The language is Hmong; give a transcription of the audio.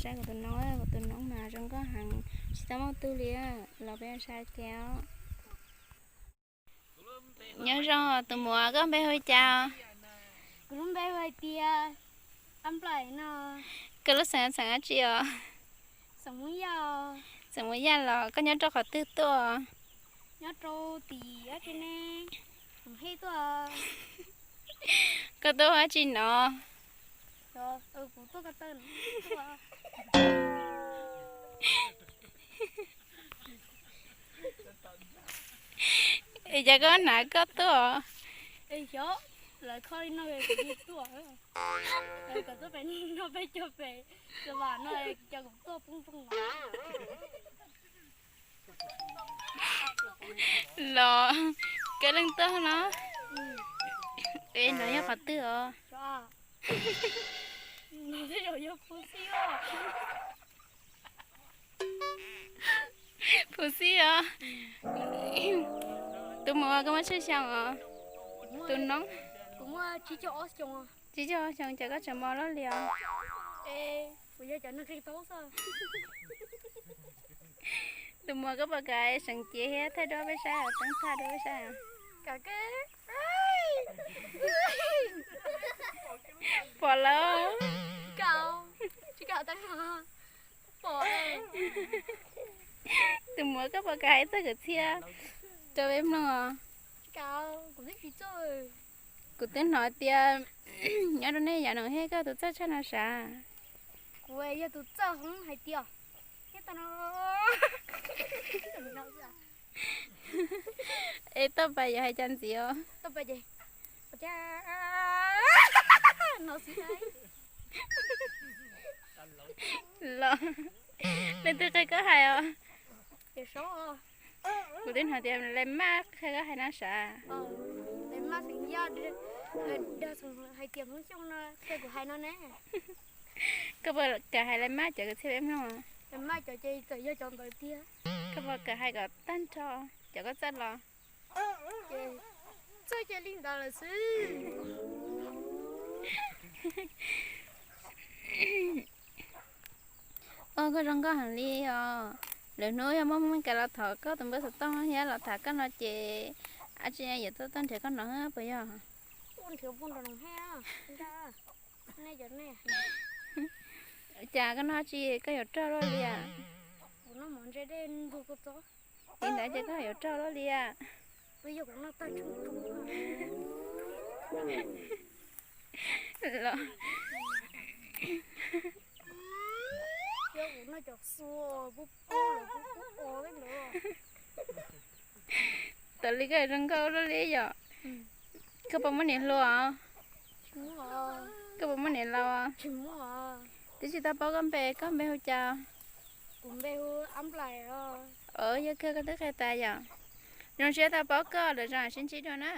Kuv tus noob, kuv tus noob mas zoo nkauj heev, tsis tau muaj tug li, los peb saib kiag. Nyob zoo tus muam, koj npe hu cas? Kuv lub npe hu hais tias Ab Nplaim no. Koj lub xeem xeem dab tsi os? Xeem Hmoob Yaj. Xeem Hmoob Yaj los koj nyob rau qhov twg tuaj? Nyob rau tim dab tsi ne? Hej tuaj. Koj tuaj ua dab tsi no? Kuv tuaj ko taw no. Es cas koj hnav koj tuaj? Es xyov lawv kho li no es kuv tuaj. Kom tuaj pem no peb cog pem, cov vam no cov kuv tuaj poob poob no. Los koj leej tuaj no. Es no yog qhov twg os? Phuv xib os. Tus muam, koj muaj tsawg xyoo os? Tus noob. Tsib caug ob xyoo, cas koj tseem mos loj li os? Tus muam, koj puas kam seev cev thiab thaij duab peb saib, teeb thaij duab peb saib? Pom lawm. Tus muam, koj puas kam hais txoj kwv txhiaj rau peb mloog os? Kuv twb hnov tias nyob rau nej yav no thiab, koj tus txawj tshaj no sav? Kuv yog tus txawj hoob hais tias, es toj pas yuav hais cas ntxiv os? Los leej twg qhia koj hais os? Kuv twb hnov tias Lais Maj qhia koj hais no sav? Koj puas kam hais Lais Maj cov kwv txhiaj peb mloog? Koj puas kam hais kom tag nrho cov koj txawj los? Txawj cia li ntawd lawm xwb. Os, koj zoo nkauj heev li os. Lwm hnub yog muaj Hmoob Mes Kas los thov koj tus npawb xov tooj thiab los tham koj no ces dab tsi yuav tuaj tuaj nrhiav koj no puas yog? Cas koj noj tsi koj yuav rog luaj li as? Li ntawd ces koj yuav rog luaj li as? Los tas li koj zoo nkauj luaj li yom. Koj puas muaj niam hluas os? Koj puas muaj niam laus? Twb tsis tau paub koj npe, koj npe hu cas? Os, yog kawg koj twb qhia tas yom. Zoo siab tau paub koj, lwm zaus sib ntsib dua na.